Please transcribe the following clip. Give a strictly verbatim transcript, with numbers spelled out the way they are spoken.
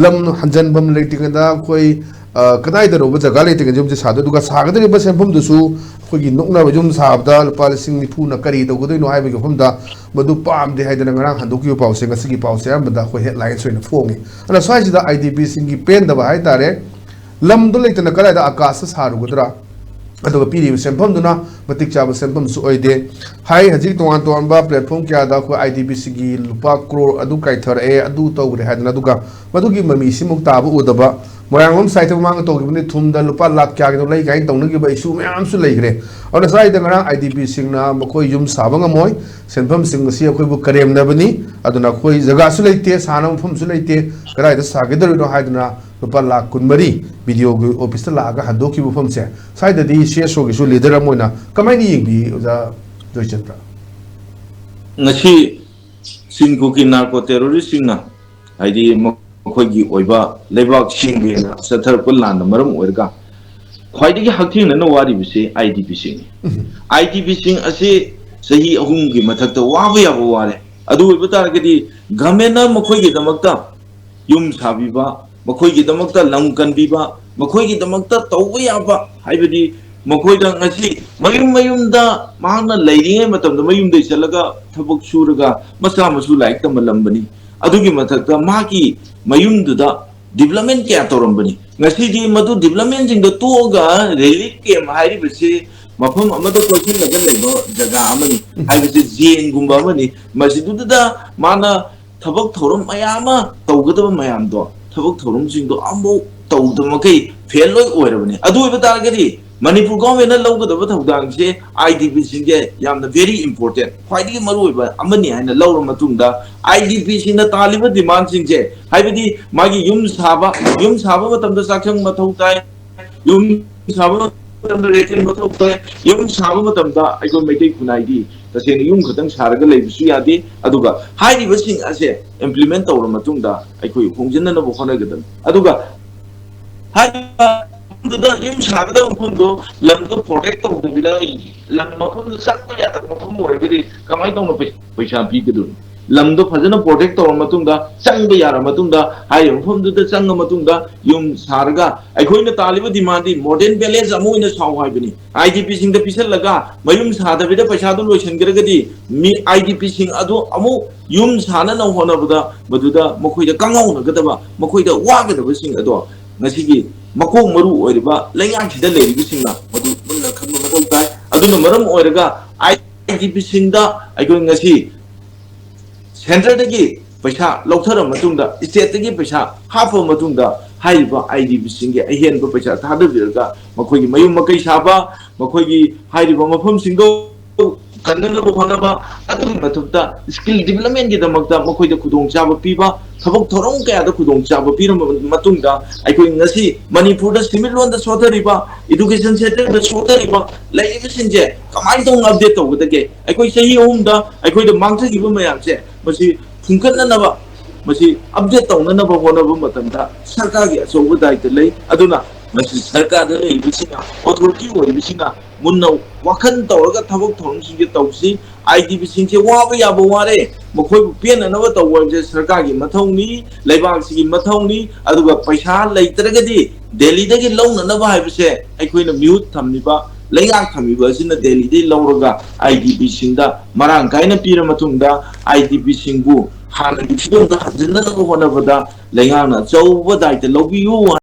ꯂꯝ ꯍꯟꯖꯟꯐꯝ ꯂꯩꯇ꯭ꯔꯤꯉꯩꯗ ꯑꯩꯈꯣꯏ, ꯑ, ꯀꯗꯥꯏꯗꯅꯣꯕ ꯖꯒꯥ ꯂꯩꯇ꯭ꯔꯤꯉꯩꯗ ꯌꯨꯝꯁꯦ ꯁꯥꯗꯣꯏ, ꯑꯗꯨꯒ ꯁꯥꯒꯗꯧꯔꯤꯕ ꯁꯦꯟꯐꯝꯗꯨꯁꯨ ꯑꯩꯈꯣꯏꯒꯤ ꯅꯣꯛꯅꯕ ꯌꯨꯝ ꯁꯥꯕꯗ ꯂꯨꯄꯥ ꯂꯤꯁꯤꯡ ꯅꯤꯐꯨꯅ ꯀꯔꯤ ꯇꯧꯒꯗꯣꯏꯅꯣ ꯍꯥꯏꯕꯒꯤ ꯃꯐꯝꯗ ꯃꯗꯨ ꯄꯥꯝꯗꯦ ꯍꯥꯏꯗꯅ ꯉꯔꯥꯡ ꯍꯟꯗꯣꯛꯈꯤꯕ ꯄꯥꯎꯁꯦ ꯉꯁꯤꯒꯤ ꯄꯥꯎꯁꯦ ꯑꯌꯥꯝꯕꯗ ꯑꯩꯈꯣꯏ headlines ꯑꯣꯏꯅ ꯐꯣꯡꯉꯤ꯫ ꯑꯗꯨꯅ ꯁ꯭ꯋꯥꯏꯁꯤꯗ IDPꯁꯤꯡꯒꯤ ꯄꯦꯟꯗꯕ ꯍꯥꯏꯇꯥꯔꯦ, ꯂꯝꯗꯣ ꯂꯩꯇꯅ ꯀꯗꯥꯏꯗ ꯑꯀꯥꯁꯇ ꯁꯥꯔꯨꯒꯗ꯭ꯔꯥ? ꯑꯗꯨꯒ ꯄꯤꯔꯤꯕ ꯁꯦꯟꯐꯝꯗꯨꯅ ꯃꯇꯤꯛ ꯆꯥꯕ ꯁꯦꯟꯐꯝꯁꯨ ꯑꯣꯏꯗꯦ꯫ ꯍꯥꯏ, ꯍꯧꯖꯤꯛ ꯇꯣꯉꯥꯟ ꯇꯣꯉꯥꯟꯕ platform ꯀꯌꯥꯗ ꯑꯩꯈꯣꯏ IDPꯁꯤꯡꯒꯤ ꯂꯨꯄꯥ ꯀ꯭ꯔꯣꯔ ꯑꯗꯨ ꯀꯥꯏꯊꯔꯛꯑꯦ, ꯑꯗꯨ ꯇꯧꯈ꯭ꯔꯦ ꯍꯥꯏꯗꯅ, ꯑꯗꯨꯒ ꯃꯗꯨꯒꯤ ꯃꯃꯤꯁꯤꯃꯨꯛ ꯇꯥꯕ ꯎꯗꯕ꯫ ꯃꯣꯏꯔꯥꯡꯂꯣꯝ ꯁꯥꯏꯠꯇ ꯃꯃꯥꯡꯗ ꯇꯧꯈꯤꯕꯅꯤ, ꯊꯨꯝꯗ ꯂꯨꯄꯥ ꯂꯥꯈ ꯀꯌꯥꯒꯤꯅꯣ ꯂꯩ ꯀꯥꯏꯅ ꯇꯧꯅꯈꯤꯕ issue ꯃꯌꯥꯝ ꯑꯃꯁꯨ ꯂꯩꯈ꯭ꯔꯦ꯫ ꯑꯗꯨꯅ ꯁ꯭ꯋꯥꯏꯗ ꯉꯔꯥꯡ IDPꯁꯤꯡꯅ ꯃꯈꯣꯏ ꯌꯨꯝ ꯁꯥꯕ ꯉꯝꯃꯣꯏ, ꯁꯦꯟꯐꯝꯁꯤꯡ ꯑꯁꯤ ꯑꯩꯈꯣꯏꯕꯨ ꯀꯔꯦꯝꯅꯕꯅꯤ, ꯑꯗꯨꯅ ꯑꯩꯈꯣꯏ ꯖꯒꯥꯁꯨ ꯂꯩꯇꯦ, ꯁꯥꯅꯕ ꯃꯐꯝꯁꯨ ꯂꯩꯇꯦ, ꯀꯗꯥꯏꯗ ꯁꯥꯒꯗꯧꯔꯤꯅꯣ ꯍꯥꯏꯗꯨꯅ ꯂꯨꯄꯥ ꯂꯥꯈ ꯀꯨꯟꯃꯔꯤ BDOꯒꯤ officeꯇ ꯂꯥꯛꯑꯒ ꯍꯟꯗꯣꯛꯈꯤꯕ ꯃꯐꯝꯁꯦ, ꯁ꯭ꯋꯥꯏꯗꯗꯤ CSOꯒꯤꯁꯨ leader ꯑꯃ ꯑꯣꯏꯅ ꯀꯃꯥꯏꯅ ꯌꯦꯡꯕꯤ, ꯑꯣꯖꯥ ꯖꯣꯏꯆꯟꯗ꯭ꯔ? ꯉꯁꯤ ꯆꯤꯡ ꯀꯨꯀꯤ narco terroristꯁꯤꯡꯅ, ꯍꯥꯏꯗꯤ ꯃꯈꯣꯏꯒꯤ ꯑꯣꯏꯕ ꯂꯩꯕꯥꯛ ꯁꯦꯝꯒꯦꯅ ꯆꯠꯊꯔꯛꯄ ꯂꯥꯟꯅ ꯃꯔꯝ ꯑꯣꯏꯔꯒ ꯈ꯭ꯋꯥꯏꯗꯒꯤ ꯍꯛꯊꯦꯡꯅꯅ ꯋꯥꯔꯤꯕꯁꯤ IDPꯁꯤꯡꯅꯤ꯫ IDPꯁꯤꯡ ꯑꯁꯤ ꯆꯍꯤ ꯑꯍꯨꯝꯒꯤ ꯃꯊꯛꯇ ꯋꯥꯕ ꯌꯥꯕ ꯋꯥꯔꯦ꯫ ꯑꯗꯨ ꯑꯣꯏꯕ ꯇꯥꯔꯒꯗꯤ governmentꯅ ꯃꯈꯣꯏꯒꯤꯗꯃꯛꯇ ꯌꯨꯝ ꯁꯥꯕꯤꯕ, ꯃꯈꯣꯏꯒꯤꯗꯃꯛꯇ ꯂꯝ ꯀꯟꯕꯤꯕ, ꯃꯈꯣꯏꯒꯤꯗꯃꯛꯇ ꯇꯧꯕ ꯌꯥꯕ, ꯍꯥꯏꯕꯗꯤ ꯃꯈꯣꯏꯗ ꯉꯁꯤ ꯃꯌꯨꯝ ꯃꯌꯨꯝꯗ ꯃꯍꯥꯛꯅ ꯂꯩꯔꯤꯉꯩ ꯃꯇꯝꯗ ꯃꯌꯨꯝꯗꯒꯤ ꯆꯠꯂꯒ ꯊꯕꯛ ꯁꯨꯔꯒ ꯃꯆꯥ ꯃꯁꯨ ꯂꯥꯏꯔꯤꯛ ꯇꯝꯍꯜꯂꯝꯕꯅꯤ꯫ ꯑꯗꯨꯒꯤ ꯃꯊꯛꯇ ꯃꯍꯥꯛꯀꯤ ꯃꯌꯨꯝꯗꯨꯗ development ꯀꯌꯥ ꯇꯧꯔꯝꯕꯅꯤ꯫ ꯉꯁꯤꯗꯤ ꯃꯗꯨ developmentꯁꯤꯡꯗꯣ ꯇꯣꯛꯑꯒ relief camp ꯍꯥꯏꯔꯤꯕꯁꯤ ꯃꯐꯝ ꯑꯃꯗ ꯀꯣꯏꯁꯤꯜꯂꯒ ꯂꯩꯕ ꯖꯒꯥ ꯑꯃꯅꯤ, ꯍꯥꯏꯕꯁꯤ jailꯒꯨꯝꯕ ꯑꯃꯅꯤ꯫ ꯃꯁꯤꯗꯨꯗ ꯃꯥꯅ ꯊꯕꯛ ꯊꯧꯔꯝ ꯃꯌꯥꯝ ꯑꯃ ꯇꯧꯒꯗꯕ ꯃꯌꯥꯝꯗꯣ, ꯊꯕꯛ ꯊꯧꯔꯝꯁꯤꯡꯗꯣ ꯑꯃꯐꯥꯎ ꯇꯧꯗꯕ ꯃꯈꯩ fail ꯂꯣꯏ ꯑꯣꯏꯔꯕꯅꯤ꯫ ꯑꯗꯨ ꯑꯣꯏꯕ ꯇꯥꯔꯒꯗꯤ ꯃꯅꯤꯄꯨꯔ governmentꯅ ꯂꯧꯒꯗꯕ ꯊꯧꯗꯥꯡꯁꯦ IDPꯁꯤꯡꯁꯦ ꯌꯥꯝꯅ very important, ꯈ꯭ꯋꯥꯏꯗꯒꯤ ꯃꯔꯨꯑꯣꯏꯕ ꯑꯃꯅꯤ ꯍꯥꯏꯅ ꯂꯧꯔ ꯃꯇꯨꯡꯗ IDPꯁꯤꯡꯅ ꯇꯥꯜꯂꯤꯕ demandꯁꯤꯡꯁꯦ, ꯍꯥꯏꯕꯗꯤ ꯃꯥꯒꯤ ꯌꯨꯝ ꯁꯥꯕ, ꯌꯨꯝ ꯁꯥꯕ ꯃꯇꯝꯗ ꯆꯥꯛꯁꯪ ꯃꯊꯧ ꯇꯥꯏ, ꯌꯨꯝ ꯁꯥꯕ ꯃꯇꯝꯗ latrine ꯃꯊꯧ ꯇꯥꯏ, ꯌꯨꯝ ꯁꯥꯕ ꯃꯇꯝꯗ ꯑꯩꯈꯣꯏ ꯃꯩꯇꯩ ꯈꯨꯟꯅꯥꯏꯗꯤ ꯇꯁꯦꯡꯅ ꯌꯨꯝ ꯈꯛꯇꯪ ꯁꯥꯔꯒ ꯂꯩꯕꯁꯨ ꯌꯥꯗꯦ꯫ ꯑꯗꯨꯒ ꯍꯥꯏꯔꯤꯕꯁꯤꯡ ꯑꯁꯦ implement ꯇꯧꯔ ꯃꯇꯨꯡꯗ ꯑꯩꯈꯣꯏ ꯍꯣꯡꯖꯤꯟꯅꯅꯕ ꯍꯣꯠꯅꯒꯗꯕꯅꯤ꯫ ꯑꯗꯨꯒ ꯍꯥꯏꯔꯤꯕ ꯃꯐꯝꯗꯨꯗ ꯌꯨꯝ ꯁꯥꯒꯗꯕ ꯃꯐꯝꯗꯣ ꯂꯝꯗꯣ protect ꯇꯧꯗꯕꯤꯗ ꯂꯝ ꯃꯐꯝꯗꯨ ꯆꯪꯕ ꯌꯥꯗꯕ ꯃꯐꯝ ꯑꯣꯏꯔꯒꯗꯤ ꯀꯃꯥꯏꯅ ꯇꯧꯅ ꯄꯩ-, ꯄꯩꯁꯥ ꯄꯤꯒꯗꯣꯏꯅꯣ? ꯂꯝꯗꯣ ꯐꯖꯅ ꯄ꯭ꯔꯣꯇꯦꯛ ꯇꯧꯔ ꯃꯇꯨꯡꯗ, ꯆꯪꯕ ꯌꯥꯔ ꯃꯇꯨꯡꯗ, ꯍꯥꯏꯔꯤꯕ ꯃꯐꯝꯗꯨꯗ ꯆꯪꯉ ꯃꯇꯨꯡꯗ ꯌꯨꯝ ꯁꯥꯔꯒ, ꯑꯩꯈꯣꯏꯅ ꯇꯥꯜꯂꯤꯕ ꯗꯤꯃꯥꯟꯗꯤ ꯃꯣꯗꯔꯟ ꯚꯤꯂꯦꯖ ꯑꯃ ꯑꯣꯏꯅ ꯁꯥꯎ ꯍꯥꯏꯕꯅꯤ꯫ ꯑꯥꯏ ꯗꯤ ꯄꯤꯁꯤꯡꯗ ꯄꯤꯁꯜꯂꯒ ꯃꯌꯨꯝ ꯁꯥꯗꯕꯤꯗ ꯄꯩꯁꯥꯗꯨ ꯂꯣꯏꯁꯤꯟꯈ꯭ꯔꯒꯗꯤ, ꯃꯤ ꯑꯥꯏ ꯗꯤ ꯄꯤꯁꯤꯡ ꯑꯗꯨ ꯑꯃꯨꯛ ꯌꯨꯝ ꯁꯥꯅꯅꯕ ꯍꯣꯠꯅꯕꯗ ꯃꯗꯨꯗ ꯃꯈꯣꯏꯗ ꯀꯥꯡꯍꯧꯅꯒꯗꯕ, ꯃꯈꯣꯏꯗ ꯋꯥꯒꯗꯕꯁꯤꯡ ꯑꯗꯣ ꯉꯁꯤꯒꯤ ꯃꯀꯣꯛ ꯃꯔꯨ ꯑꯣꯏꯔꯤꯕ ꯂꯩꯉꯥꯛꯁꯤꯗ ꯂꯩꯔꯤꯕꯁꯤꯡꯅ ꯃꯗꯨ ꯃꯨꯟꯅ ꯈꯪꯕ ꯃꯊꯧ ꯇꯥꯏ꯫ ꯑꯗꯨꯅ ꯃꯔꯝ ꯑꯣꯏꯔꯒ ꯑꯥꯏ ꯗꯤ ꯄꯤꯁꯤꯡꯗ ꯑꯩꯈꯣꯏ ꯉꯁꯤ ꯁꯦꯟꯇꯔꯗꯒꯤ ꯄꯩꯁꯥ ꯂꯧꯊꯔ ꯃꯇꯨꯡꯗ, ꯁ꯭ꯇꯦꯠꯇꯒꯤ ꯄꯩꯁꯥ ꯍꯥꯞꯄ ꯃꯇꯨꯡꯗ, ꯍꯥꯏꯔꯤꯕ ꯑꯥꯏ ꯗꯤ ꯄꯤꯁꯤꯡꯒꯤ ꯑꯍꯦꯟꯕ ꯄꯩꯁꯥ ꯊꯥꯗꯕꯤꯔꯒ ꯃꯈꯣꯏꯒꯤ ꯃꯌꯨꯝ ꯃꯀꯩ ꯁꯥꯕ, ꯃꯈꯣꯏꯒꯤ ꯍꯥꯏꯔꯤꯕ ꯃꯐꯝꯁꯤꯡꯗꯣ ꯀꯟꯅꯅꯕ ꯍꯣꯠꯅꯕ, ꯑꯗꯨꯒꯤ ꯃꯊꯛꯇ ꯁ꯭ꯀꯤꯜ ꯗꯤꯕꯂꯞꯃꯦꯟꯒꯤꯗꯃꯛꯇ ꯃꯈꯣꯏꯗ ꯈꯨꯗꯣꯡꯆꯥꯕ ꯄꯤꯕ, ꯊꯕꯛ ꯊꯧꯔꯝ ꯀꯌꯥꯗ ꯈꯨꯗꯣꯡꯆꯥꯕ ꯄꯤꯔꯕ ꯃꯇꯨꯡꯗ, ꯑꯩꯈꯣꯏ ꯉꯁꯤ ꯃꯅꯤꯄꯨꯔꯗ ꯁꯦꯟꯃꯤꯠꯂꯣꯟꯗ ꯁꯣꯊꯔꯤꯕ, ꯏꯗꯨꯀꯦꯁꯟ ꯁꯦꯛꯇꯔꯗ ꯁꯣꯊꯔꯤꯕ ꯂꯩꯔꯤꯕꯁꯤꯡꯁꯦ ꯀꯃꯥꯏꯅ ꯇꯧꯅ ꯑꯞꯗꯦꯠ ꯇꯧꯒꯗꯒꯦ? ꯑꯩꯈꯣꯏ ꯆꯍꯤ ꯑꯍꯨꯝꯗ ꯑꯩꯈꯣꯏꯗ ꯃꯥꯡꯖꯈꯤꯕ ꯃꯌꯥꯝꯁꯦ ꯃꯁꯤ ꯐꯨꯝꯒꯠꯅꯅꯕ, ꯃꯁꯤ ꯑꯞꯗꯦꯠ ꯇꯧꯅꯅꯕ ꯍꯣꯠꯅꯕ ꯃꯇꯝꯗ ꯁꯔꯀꯥꯔꯒꯤ ꯑꯆꯧꯕ ꯗꯥꯏꯇ ꯂꯩ꯫ ꯑꯗꯨꯅ ꯃꯁꯤ ꯁꯔꯀꯥꯔꯗ ꯂꯩꯔꯤꯕꯁꯤꯡꯅ, ꯑꯣꯊꯣꯔꯤꯇꯤ ꯑꯣꯏꯔꯤꯕꯁꯤꯡꯅ ꯃꯨꯟꯅ ꯋꯥꯈꯜ ꯇꯧꯔꯒ ꯊꯕꯛ ꯊꯧꯔꯝꯁꯤꯡꯁꯦ ꯇꯧꯁꯤ꯫ ꯑꯥꯏ ꯗꯤ ꯄꯤꯁꯤꯡꯁꯦ ꯋꯥꯕ ꯌꯥꯕ ꯋꯥꯔꯦ, ꯃꯈꯣꯏꯕꯨ ꯄꯦꯟꯅꯅꯕ ꯇꯧꯕ ꯍꯥꯏꯕꯁꯦ ꯁꯔꯀꯥꯔꯒꯤ ꯃꯊꯧꯅꯤ, ꯂꯩꯕꯥꯛꯁꯤꯒꯤ ꯃꯊꯧꯅꯤ꯫ ꯑꯗꯨꯒ ꯄꯩꯁꯥ ꯂꯩꯇ꯭ꯔꯒꯗꯤ ꯗꯦꯜꯂꯤꯗꯒꯤ ꯂꯧꯅꯅꯕ ꯍꯥꯏꯕꯁꯦ ꯑꯩꯈꯣꯏꯅ ꯃꯤꯍꯨꯠ ꯊꯝꯃꯤꯕ, ꯂꯩꯉꯥꯛ ꯊꯝꯃꯤꯕ ꯑꯁꯤꯅ ꯗꯦꯜꯂꯤꯗꯒꯤ ꯂꯧꯔꯒ ꯑꯥꯏ ꯗꯤ ꯄꯤꯁꯤꯡꯗ ꯃꯔꯥꯡ ꯀꯥꯏꯅ ꯄꯤꯔ ꯃꯇꯨꯡꯗ, ꯑꯥꯏ ꯗꯤ ꯄꯤꯁꯤꯡꯕꯨ ꯍꯥꯟꯅꯒꯤ ꯐꯤꯕꯝꯗ ꯍꯟꯖꯤꯟꯅꯅꯕ ꯍꯣꯠꯅꯕꯗ ꯂꯩꯉꯥꯛꯅ ꯑꯆꯧꯕ ꯗꯥꯏꯇ ꯂꯧꯕꯤꯌꯨ꯫